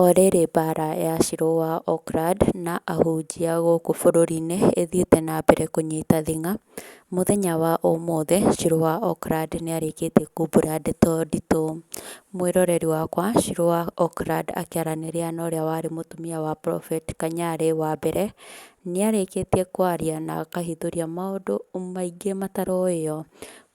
O rĩrĩ mbara ya Shirũ wa Okrand na ahunjia gũkũ bũrũri-inĩ ĩthiĩte na mbere kũnyita thing'a, mũthenya wa ũmũthĩ Shirũ wa Okrand nĩarĩkĩtie kumbũra ndeto nditũ. Mwĩroreri wakwa, Shirũ wa Okrand akĩaranĩria na ũrĩa warĩ mũtumia wa Prophet Kanyarĩ wa mbere, nĩarĩkĩtie kwaria na akahithũria maũndũ maingĩ mataroĩyo,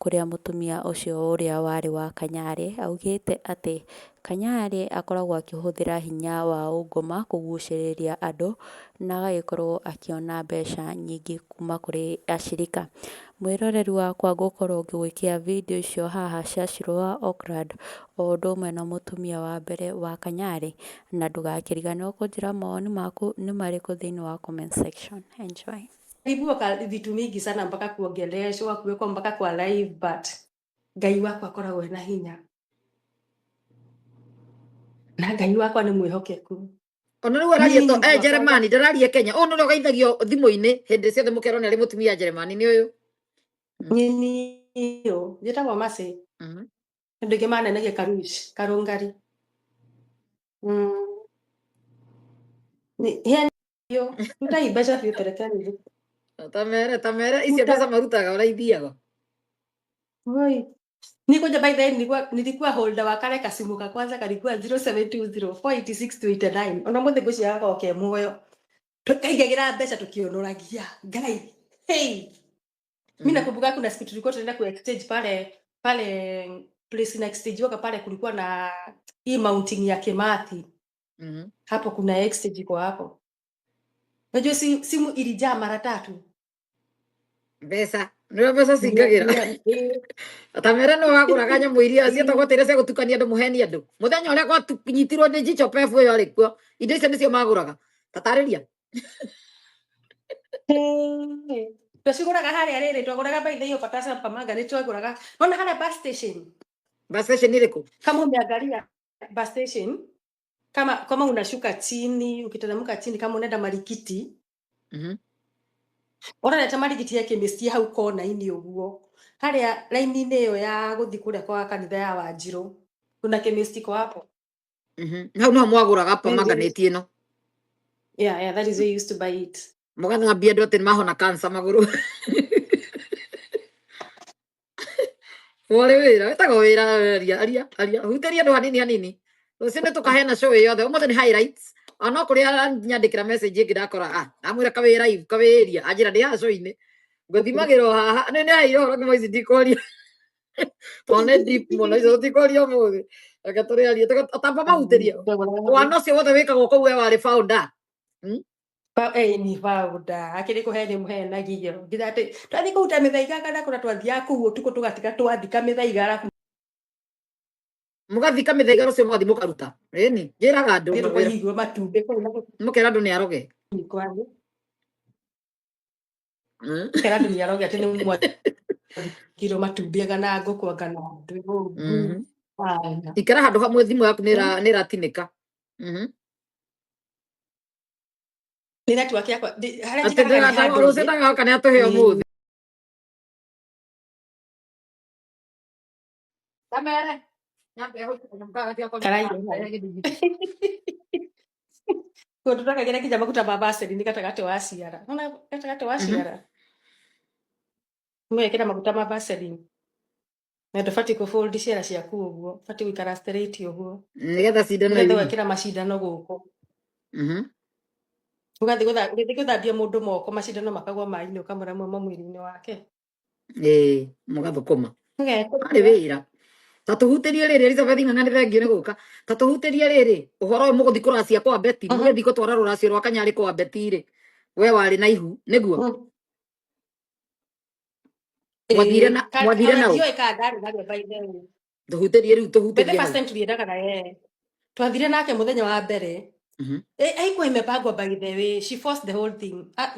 kũrĩa mũtumia ũcio ũrĩa warĩ wa Kanyarĩ augĩte atĩ Kanyarĩ akoragwo akĩhũthĩra hinya wa ũngoma kũgucĩrĩria andũ na agagĩkorwo akĩona mbeca nyingĩ kuma kũrĩ acirika. Mwĩroreri wakwa ngũkorwo ngĩgwĩkĩra video icio haha cia Shirũ wa Okrand o ũndũ ũmwe na mũtumia wa mbere wa Kanyarĩ, na ndũgakĩriganĩrwo kũnjĩra mawoni maku nĩ marĩkũ thĩinĩ wa comment section. Enjoy. Niliibiwa vitu mingi sana mpaka kuongeleshwa, kuwekwa mpaka kwa live, but Ngai wakwa akoragwo ena hinya na Ngai wakwa nĩ mwĩhokeku. Ona rĩu araria Niĩ to eh ngwakwa Jeremani ndararia Kenya. Ũyũ nĩwe ũgeithagio thimũ-inĩ hĩndĩ ciothe mũkerwo nĩ arĩ mũtumia Jeremani nĩ ũyũ. Nyiniyo njĩtagwo Mercy. Andũ aingĩ manenagia Karush, Karũngari. Hiyo rutai mbeca biũ terekeni. Tamere tamere icio Ruta. mbeca marutaga ũrĩa ithiaga. Oi. Nikuja by then nilikuwa holder wa kale kasimu ka kwanza kalikuwa 0720 486 289. Ona mũthĩ ngwĩciria gakoragwo ke muoyo. Tukaigagĩra mbeca tukionoragia. Ngai. Hey. Mi nakumbuka kuna siku tulikuwa tunaenda ku exchange pale pale place na exchange waka pale, kulikuwa na hii mountain ya Kimathi. Hapo kuna exchange iko hapo. Unajua si, simu ilijaa mara tatu. Mbeca nĩwe mbeca cingagĩra. Tamere nĩwe wagũraga nyamũ iria ciĩtagwo atĩ iria cia gũtukania andũ mũheni andũ. Mũthenya ũrĩa gwatunyitirwo nĩ Jicho Pevu ĩyo arĩ kuo indo icio nĩcio magũraga. Tatarĩria. Twacigũraga harĩa rĩrĩ, twagũraga by the way Patasa Pamanga nĩ twagũraga. Ona harĩa bus station. Bus station ĩrĩkũ? Kama umeangalia bus station, kama unashuka chini, ukiteremka chini kama unaenda Marikiti. Ũrorete Marikiti ya chemist hau kona-inĩ ũguo. Harĩa raini-inĩ ĩyo ya gũthiĩ kũrĩa kwa kanitha ya Wanjirũ. Kuna chemist iko hapo. Hau no mwagũraga pamanganĩti ĩno. Yeah, that is where you used to buy it. Mũgathambia andũ atĩ nĩmahona cancer magũrũ. Warĩ wĩra, wĩtagwo wĩra, aria, aria, aria. Hutĩria andũ hanini hanini. Rũciũ nĩ tũkaheana show ĩ yothe. Ũmũthĩ nĩ highlights. Ona no kũrĩ aranyandĩkĩra message ĩngĩ ndakora, ah, ndamwĩra kawĩ live, kawĩ area. Anjĩra ndĩ haha show-inĩ. Ngũthimagĩra o haha. Nĩ nĩ ũhoro ng'ima ici ndikwaria. Tondũ nĩ deep mũno icio tũtikwaria ũmũthĩ. Reke tũrĩarie. Tamba mahutĩrie. Wana ũcio wothe wĩkagwo kũu we warĩ founder. Ni founder. Akĩrĩ kũhe nĩ mũhenagio. Nginya atĩ twathiĩ kũruta mĩthaiga kana kũrĩa twathiaga kũu ũtukũ tũgatiga twathika mĩthaiga arabu Mũgathika mĩthaiga rũciũ mũgathiĩ mũkaruta. Ĩni, njĩraga andũ Thiĩ mawĩra. tũkaigua matumbĩ kũu na gũthiĩ Mũkera andũ nĩ aroge. kwanyu. Kera andũ nĩ aroge atĩ nĩ mwathikirwo matumbĩ anga na ngũkũ anga na ndũ. Ikara handũ hamwe thimũ yaku nĩ ĩratinĩka. Nĩ network yakwa. Harĩa Atĩ njikaraga nĩ handũ rũciũ thĩ. ndagacoka nĩ atũhe ũmũthĩ. Kamere. Karaire hau. Kũndũ twakagĩra nginya maguta ma Vaseline gatagatĩ wa ciara. Nona gatagatĩ wa ciara. Mũgekĩra maguta ma Vaseline. Na ndũbatiĩ kũ fold ciara ciaku ũguo, ũbatiĩ gũikara straight ũguo. Nĩgetha cindano Nĩgetha iume. ũgekĩra macindano gũkũ. Ũgathiĩ ũgĩthiĩ gũthambia mũndũ moko, macindano makagwa maĩ-inĩ ũkamũra mauma mwĩrĩ-inĩ wake. Ĩĩ, mũgathũkũma. Ũgekĩra. Arĩ wĩra. Ta tũhutĩrie rĩrĩ Elizabeth Ng'ang'a nĩ thengiũ nĩ gũka. Ta tũhutĩrie rĩrĩ ũhoro ũyũ mũgũthiĩ kũracia kwa Betty, mũgĩthiĩ gũtwara rũracio rwa Kanyarĩ kwa Betty rĩ. We warĩ na ihu, nĩguo? Mwathire na mwathire Ona na ũ? ndiũĩ kana ndarĩ narĩo by the way. Tũhutĩrie rĩu, By the tũhutĩrie first hau. time tuliendaga na yeye. Twathire nake mũthenya wa mbere. Haikuwa imepangwa by the way. She forced the whole thing. Ah,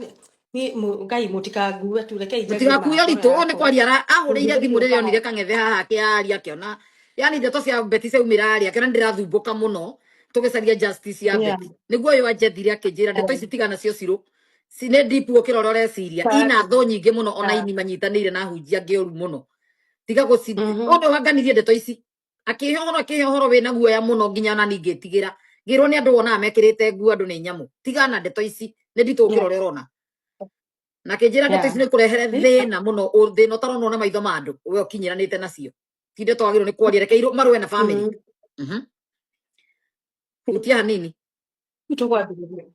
ni Ngai mũtikangue tu rekei njarie Mũtigakuo ma ritũ, ngoro ũyũ nĩ yakwa. kwaria ahũrĩire thimũ rĩrĩa onire Mũngĩthikĩrĩria kang'ethe haha akĩaria akĩona. Yani ndeto cia Betty ciaumĩra aria akĩona ndĩrathumbũka mũno tũgĩcaria justice ya Betty. Nĩguo ũyũ anjethire akĩnjĩra ndeto ici tigana cio cirũ. Nĩ deep gũkĩra ũrĩa ũreciria. Ina thũ nyingĩ mũno ona ini manyitanĩire na ahunjia angĩ ũru mũno. Tiga gũci ũyũ nĩwe wanganirie ndeto ici. Akĩhe ũhoro wĩna guoya mũno nginya ona niĩ ngĩtigĩra. Ngĩrwo nĩ andũ wonaga mekĩrĩte nguo, andũ nĩ nyamũ. Tigana ndeto ici, nĩ nditũ gũkĩra ũrĩa ũrona. Na kĩnjĩra ndeto ici nĩ kũrehere thĩna mũno, thĩna ũtaronwo na maitho ma andũ, we ũkinyĩranĩte nacio. Ti ndeto wagĩrĩirwo nĩ kwaria, reke marũe na family. Hutia hanini. Tũkwambĩrĩria.